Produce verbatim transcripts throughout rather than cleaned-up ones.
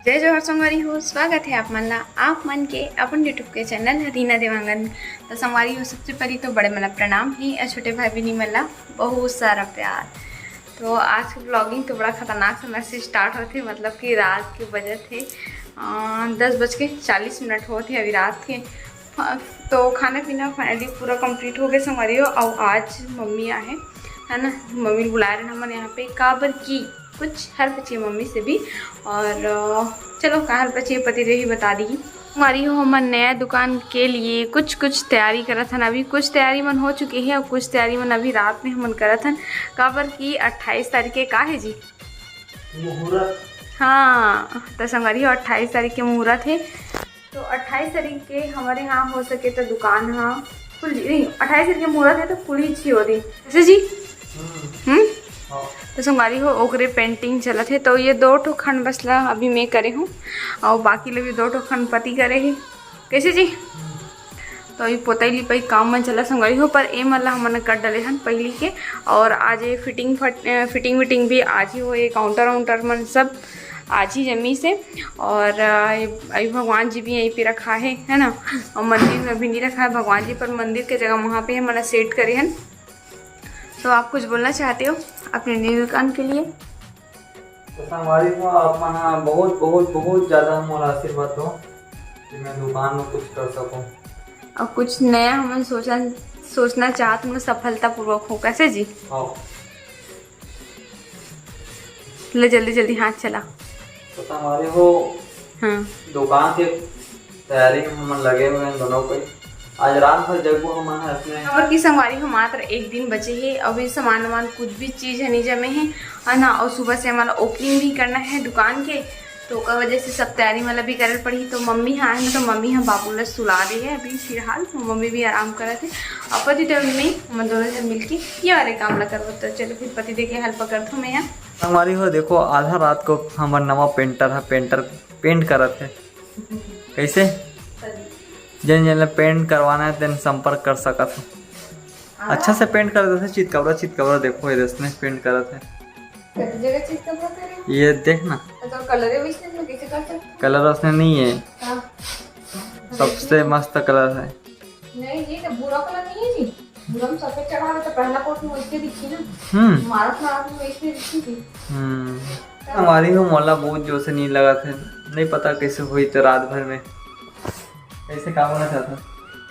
जय जोहार संगवारी हो, स्वागत है आप मन ला, आप मन के अपन YouTube के चैनल रीना देवांगन। तो संगवारी हो, सबसे पहली तो बड़े मन ला प्रणाम हे और छोटे भाई बहिनी मन ला बहुत सारा प्यार। तो आज के ब्लॉगिंग तो बड़ा खतरनाक समय से स्टार्ट होथे, मतलब कि रात के बजत हे, अ, दस बज के चालीस मिनट होत हे अभी रात के। हाँ, तो खाना पीना फाइनली पूरा कंप्लीट हो गया संगवारी हो। और आज मम्मी आए हे, है ना, मम्मी बुलाए रहे हमन यहाँ पे, काबर की कुछ हेल्प चाहिए मम्मी से भी। और अ, चलो, का हेल्प चाहिए पति देव ही बता दी। संगवारी हो, हमन नया दुकान के लिए कुछ कुछ तैयारी करत हन। अभी कुछ तैयारी मन हो चुके हे और कुछ तैयारी मन अभी रात में हमन करत हन, काबर की अट्ठाईस तारीख के का हे जी? मुहूर्त। हाँ, तो संगवारी हो, अट्ठाईस तारीख के मुहूर्त हे। तो अट्ठाईस तारीख के हमारे यहाँ हो सके तो दुकान हाँ खुल जी, नहीं, अट्ठाईस तारीख के मुहूर्त हे तो खुल ही छी हो दिन। कैसे जी? हम्म। हम्म। हाँ। तो संगवारी हो, ओकरे पेंटिंग चलत हे, तो ये दो ठो खंड बस ला अभी मैं करे हूँ और बाकी ले भी दो ठो खंड पति करे हे। कैसे जी? हम्म। तो ये पोताई लिपाई काम मन चला संगवारी हो, पर ए मन ला हमन कर डले हन पहली के। और आज ये फिटिंग फट-, अ, फिटिंग विटिंग भी आज ही हो, ये काउंटर वाउंटर मन सब आज ही जमी से। और अ, ये, अभी भगवान जी भी यहीं पे रखा है, है ना? और मंदिर में भी नहीं रखा है भगवान जी, पर मंदिर के जगह वहाँ पे हमन सेट करे हन। तो आप कुछ बोलना चाहते हो अपने न्यू दुकान के लिए? तो संगवारी हो, आप मन ह बहुत, बहुत, बहुत ज्यादा मोला आशीर्वाद दो कि मैं दुकान में कुछ कर सकूं। और कुछ नया हमन सोचन, सोचना चाहत हूँ, सफलतापूर्वक हो। कैसे जी? हाँ। ले जल्दी जल्दी हाथ चला। तो संगवारी हो, हाँ। दुकान के तैयारी में हमन लगे हुए हैं दोनों कोई। आज रात भर जगबो हमन ह इसमें। काबर की संगवारी हो, मात्र एक दिन बचे हे, अभी सामान वामान कुछ भी चीज है नहीं जमे हे, है ना? और सुबह से हमारा ओपनिंग भी करना है दुकान के, तो ओकर वजह से सब तैयारी मतलब भी करे पड़ी। तो मम्मी हाँ है ना, तो मम्मी हाँ बाबू ला सुला दे है अभी फिलहाल, तो मम्मी भी आराम करत है। और पति देव में हम दोनों जन मिलके ये वाले काम ला करबो। तो चलो फिर पति देव के हेल्प करत हूँ मैं यहाँ। संगवारी हो, देखो, आधा रात को हमर नवा पेंटर ह पेंटर पेंट करत हे। कैसे? जिन जिन ला पेंट करवाना है, तेन संपर्क कर सकत हो। अच्छा से पेंट कर देथे, चितकबरा चितकबरा देखो, ये इसने पेंट करत हे। कति जगह चितकबरा करे? ये देख ना। तो कलर है वैसे में कैसे कर सकते? कलर उसने नहीं है। हाँ। सबसे मस्त कलर है। नहीं, ये तो भूरा कलर नहीं है जी। भूरा में सफेद चढ़ा दे तो पहला कोट में वैसे दिखी ना। हम्म। मारत मारत में वैसे दिखी थी। हम्म। संगवारी हो, मोला बहुत जोर से नींद लगत हे, नहीं पता कैसे होई तो रात भर में। कैसे, का बोलना चाहता?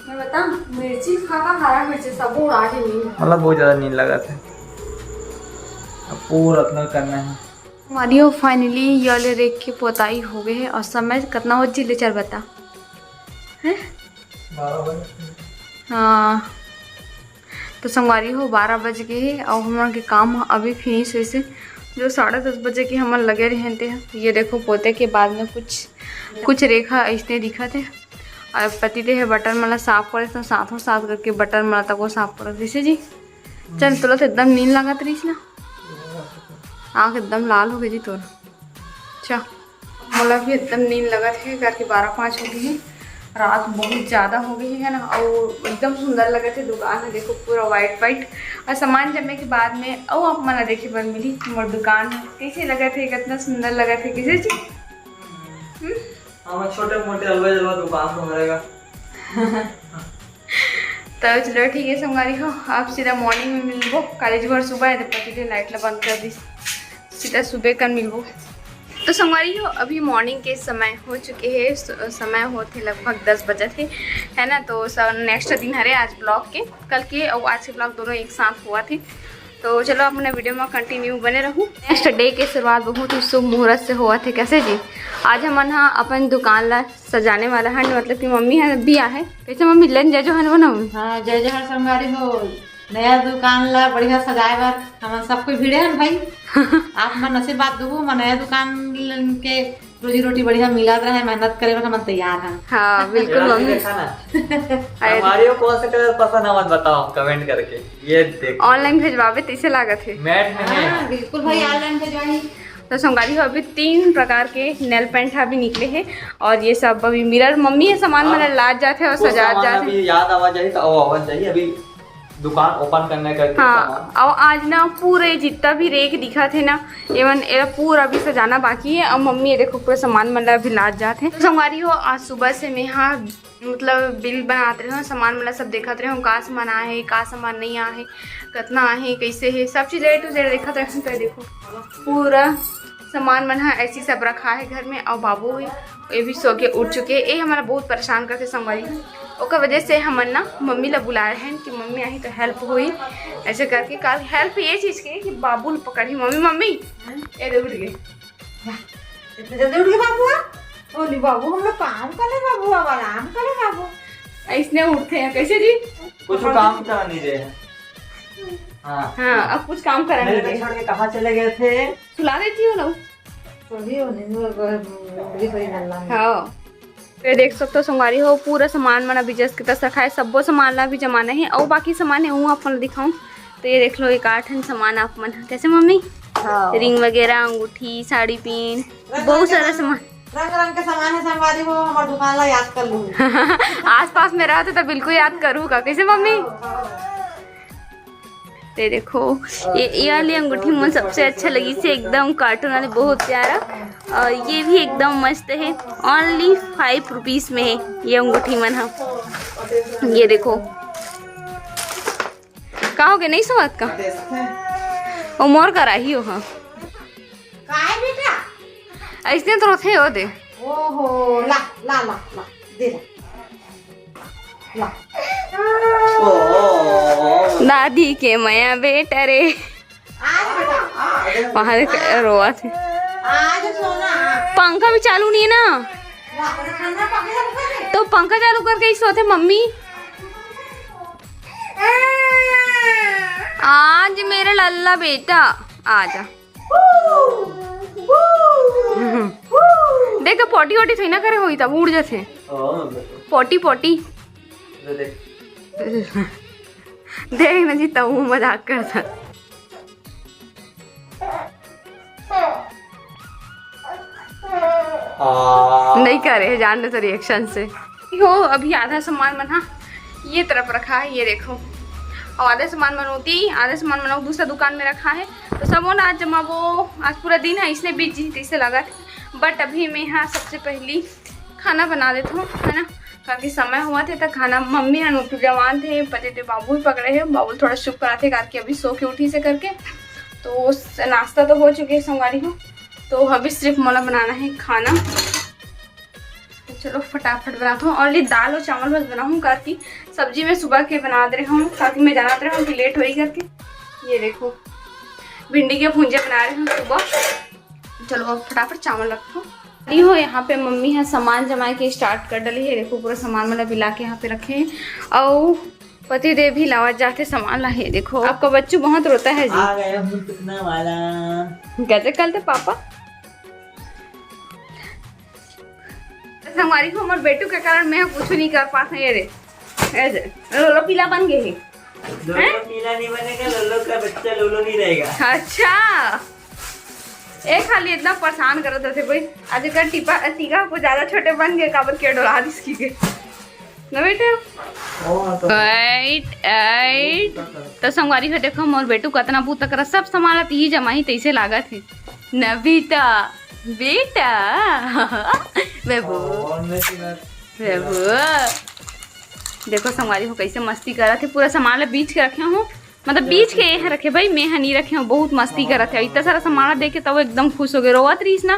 मैं बता, मिर्ची खा खा हरा मिर्ची सब उड़ा के नींद। मतलब बहुत ज्यादा नींद लगत हे, अब पूरा इतना करना है। संगवारी हो, finally ये वाले रेक के पोताई हो गए है और समय कितना हो जी ले चल बता, हैं? बारह बजे। हाँ, तो संगवारी हो, बारह बज गए हे और हम लोग के काम अभी फिनिश होइसे, जो साढ़े दस बजे के हमन लगे रहे थे। ये देखो, पोते के बाद में कुछ कुछ रेखा ऐसने दिखत हे। और पति देव हे बटन मन ला साफ करे, तो साथों साथ करके बटन मन ला तको साफ करत रिहिसे जी। चल, तोला तो एकदम नींद लागत रहिस ना, आँख एकदम लाल हो गई जी तोर। अच्छा, मोला भी एकदम नींद लगत हे, करके बारह पाँच हो गई हे, रात बहुत ज़्यादा हो गई है ना। और एकदम सुंदर लगत हे दुकान है, देखो पूरा वाइट वाइट। और सामान जमे के बाद में और आप मन ला देखे बर मिली कि मोर दुकान कैसे लगत हे, कितना सुंदर लगत हे, कैसे जी? हम्म? हमर छोटे मोटे अलवा जलवा दुकान तो हरेगा। तो चलो ठीक है संगवारी हो, आप सीधा मॉर्निंग में मिलबो। कॉलेज घर सुबह है तो पति के लाइट ला बंद कर दी, सीधा सुबह कर मिलबो। तो संगवारी हो, अभी मॉर्निंग के समय हो चुके है, स-, समय होत हे लगभग दस बजत हे, है ना। तो सब नेक्स्ट दिन हरे आज ब्लॉग के, कल के और आज के ब्लॉग दोनों एक साथ हुआ थे। तो चलो अपने वीडियो में कंटिन्यू बने रहू। नेक्स्ट डे के शुरुआत बहुत ही शुभ मुहूर्त से हुआ थे। कैसे जी, आज हमन हा अपन दुकान ला सजाने वाला हन, मतलब कि मम्मी ह भी आहे। कैसे मम्मी, लन जय जोहार बोलो। हाँ, जय जोहार संगवारी हो। नया दुकान ला बढ़िया सजाए बर हमन सब कोई भिड़े हन भाई। आप मन आशीर्वाद दुहू, मैं नया दुकान के रोजी रोटी बढ़िया मिलत रहे, मेहनत करे बर हमन तैयार हन। हाँ, बिल्कुल मम्मी। देखा ना, अरे। हमारे को कौन सा कलर पसंद है मत बताओ कमेंट करके। ये देखो। ऑनलाइन भेजवाबे तैसे लागत हे। मैट में है। हाँ, बिल्कुल भाई, ऑनलाइन भेजवाई। तो संगवारी हो, अभी तीन प्रकार के नेल पेंट अभी निकले हे और ये सब अभी मिरर मम्मी ये सामान हाँ। मन लात जात हे और वो सजात सामान जात हे। अभी याद आवा जाही तो आवा जाही अभी। दुकान ओपन करने का हाँ। और आज ना पूरे जितना भी रेक दिखा थे ना, एवन एला पूरा भी सजाना बाकी है। और मम्मी ये देखो पूरा सामान मन ला भी लात जात है। तो संगवारी हो, आज सुबह से मैं हाँ मतलब बिल बनात रहे हूँ, सामान मन ला सब देखत रहे हूँ, का सामान आए है, का सामान नहीं आए है, कितना आए है, कैसे है, सब चीज A to Z देखत रहे हूँ। तो देखो पूरा सामान मन हा ऐसी सब रखा है घर में। और बाबू है, ये भी सो के उठ चुके हैं। ये हमारा बहुत परेशान करते संगवारी हो। ओकर वजह से हमन ना मम्मी ला बुलाए हैं कि मम्मी आही तो हेल्प होई। ऐसे करके काल हेल्प ये चीज के कि बाबू ल पकड़ी मम्मी, मम्मी ये दे उठ गए। इतने जल्दी उठ गए बाबू? ओ नहीं बाबू, हम लोग काम कर ले बाबू, अब आराम कर ले बाबू। ऐसने उठते हैं कैसे जी? कुछ काम करना नहीं दे। हाँ। हाँ, अब कुछ काम करना नहीं दे। छोड़ के कहाँ चले गए थे? सुला देती हो ना। हाँ। तो ये देख सकते हो संगवारी हो, पूरा सामान मन अभी जस के तस रखा है, सब्बो सामान ला भी जमाना है। और बाकी सामान है वो अपन दिखाऊं। तो ये देख लो, एक आठ ठन सामान आप मन, कैसे मम्मी? हाँ। रिंग वगैरह, अंगूठी, साड़ी पिन, बहुत सारा सामान। रंग रंग के सामान है संगवारी हो, हमार दुकान ला याद कर लू। आसपास में रहते तो बिल्कुल याद करूँ का, कैसे मम्मी? हाँ, हाँ। ये देखो, ये, ये वाली अंगूठी मन सबसे अच्छा लगी से, एकदम कार्टून वाली, बहुत प्यारा। और ये भी एकदम मस्त है, only five rupees में है ये अंगूठी मन हा। ये देखो, का हो गया, नहीं समझ का? वो मोर कराही हो, हाँ। काय बेटा? ऐसने तो होते हो दे। ओहो, ला, ला, ला, ला, दे ला। ला। दादी के मया बेटा रे। आज बेटा। वहाँ देख, रोवत है। आज सोना। पंखा भी चालू नहीं है ना। ला, ठंडा पंखा चालू कर दे। तो पंखा चालू करके ही सोते मम्मी। आज मेरा लल्ला बेटा, आजा। देख, तो पॉटी वॉटी थोड़ी ना करे होई, तब उड़ जाथे। हाँ, पॉटी, पॉटी। ले देख। देख ना जी, तब वो मजाक करता। आ। नहीं करे, जान दे तो रिएक्शन से। हो, अभी आधा सामान मन हा ये तरफ रखा है, ये देखो, और आधा सामान मन होती, आधा सामान मन दूसरा दुकान में रखा है। तो सब वो ना आज जमा वो आज पूरा दिन है, इसने बीत जी तैसे लगा। बट अभी मैं यहाँ सबसे पहली खाना बना देता हूँ, है ना, काकि समय हुआ थे तो खाना मम्मी अनु जवान थे, पति देव बाबू भी पकड़े हैं, बाबू थोड़ा चुप कराते करके अभी सो के उठी से करके। तो स-, नाश्ता तो हो चुके है संगवारी हो, तो अभी सिर्फ मोला बनाना है खाना। तो चलो फटाफट बनाता हूँ। और ये दाल और चावल बस बनाऊँ, काकि सब्जी मैं सुबह के बना दे रहा हूँ, काकि मैं जाना रहा हूँ कि लेट होई करके। ये देखो भिंडी के भुंजे बना रही हूँ सुबह। चलो अब फटाफट चावल रखो। ये हो यहाँ पे मम्मी है सामान जमाए के स्टार्ट कर डाली है। देखो पूरा सामान मतलब मिला के यहाँ पे रखे हैं। और पति देव भी लावा जाते सामान ला है। देखो आपका बच्चू बहुत रोता है जी। आ गया भूत कितना वाला। कैसे कल थे पापा? संगवारी हो, हमारे बेटू के कारण मैं कुछ नहीं कर पाते। ये रे, ऐसे लोलो पीला बन गए है। लोलो हैं? पीला नहीं बनेगा, लोलो का बच्चा लोलो नहीं रहेगा। अच्छा, ए खाली इतना परेशान करत रथे भाई। आज का टीपा टीका को ज्यादा छोटे बन गए, काबर के डोला दिस की के ना बेटा। ओ, हाँ, तो ऐट, ऐट। तो संगवारी हो, देखो मोर बेटू कतना बूता करा, सब सामान ला तिही जमाही तैसे लागत है। नबीता, बेटा। बेबू, और नहीं सुना। बेबू। देखो संगवारी हो कैसे मस्ती करत है, पूरा सामान ला बीच के रखे हूँ, मतलब बीच के यहाँ रखे भाई, मैं हा नहीं रखे हूँ। बहुत मस्ती करत है, इतना सारा सामान ला देख के तब एकदम खुश हो गए, रोवत रहीस ना,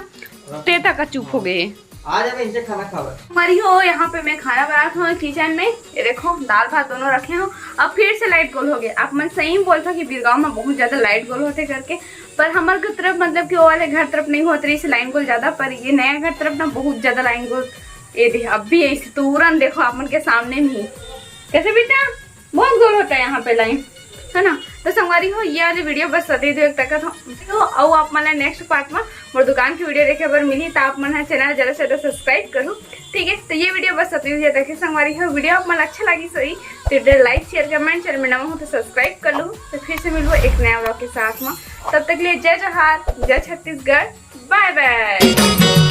ते तक चुप हो गए। आज हम इनसे खाना खावे। संगवारी हो, यहाँ पे मैं खाना बनात हूँ किचन में। ये देखो दाल भात दोनों रखे हूँ। अब फिर से लाइट गोल हो गए। आप मन सही में बोलता कि बिरगांव में बहुत ज्यादा लाइट गोल होते करके, पर हमारे तरफ मतलब कि वो वाले घर तरफ नहीं होते रही लाइन गोल ज्यादा, पर ये नया घर तरफ ना बहुत ज्यादा लाइन गोल। ये दे, अब भी ऐसे तुरंत देखो आप मन के सामने में ही। कैसे बेटा? बहुत गोल होता है यहाँ पे लाइन, है ना। तो संगवारी हो, ये वाली वीडियो बस सदी दो एक तक था। तो आओ आप मन नेक्स्ट पार्ट में मोर दुकान की वीडियो देखे बर मिली, तो आप मन चैनल जरा से सब्सक्राइब करो, ठीक है। तो ये वीडियो बस सदी दो देखे संगवारी हो, वीडियो आप मन अच्छा लगी सही तो लाइक शेयर कमेंट, चैनल में नवा हो तो सब्सक्राइब कर लो। तो फिर से मिलबो एक नया व्लॉग के साथ में, तब तक के लिए जय जोहार, जय छत्तीसगढ़, बाय बाय।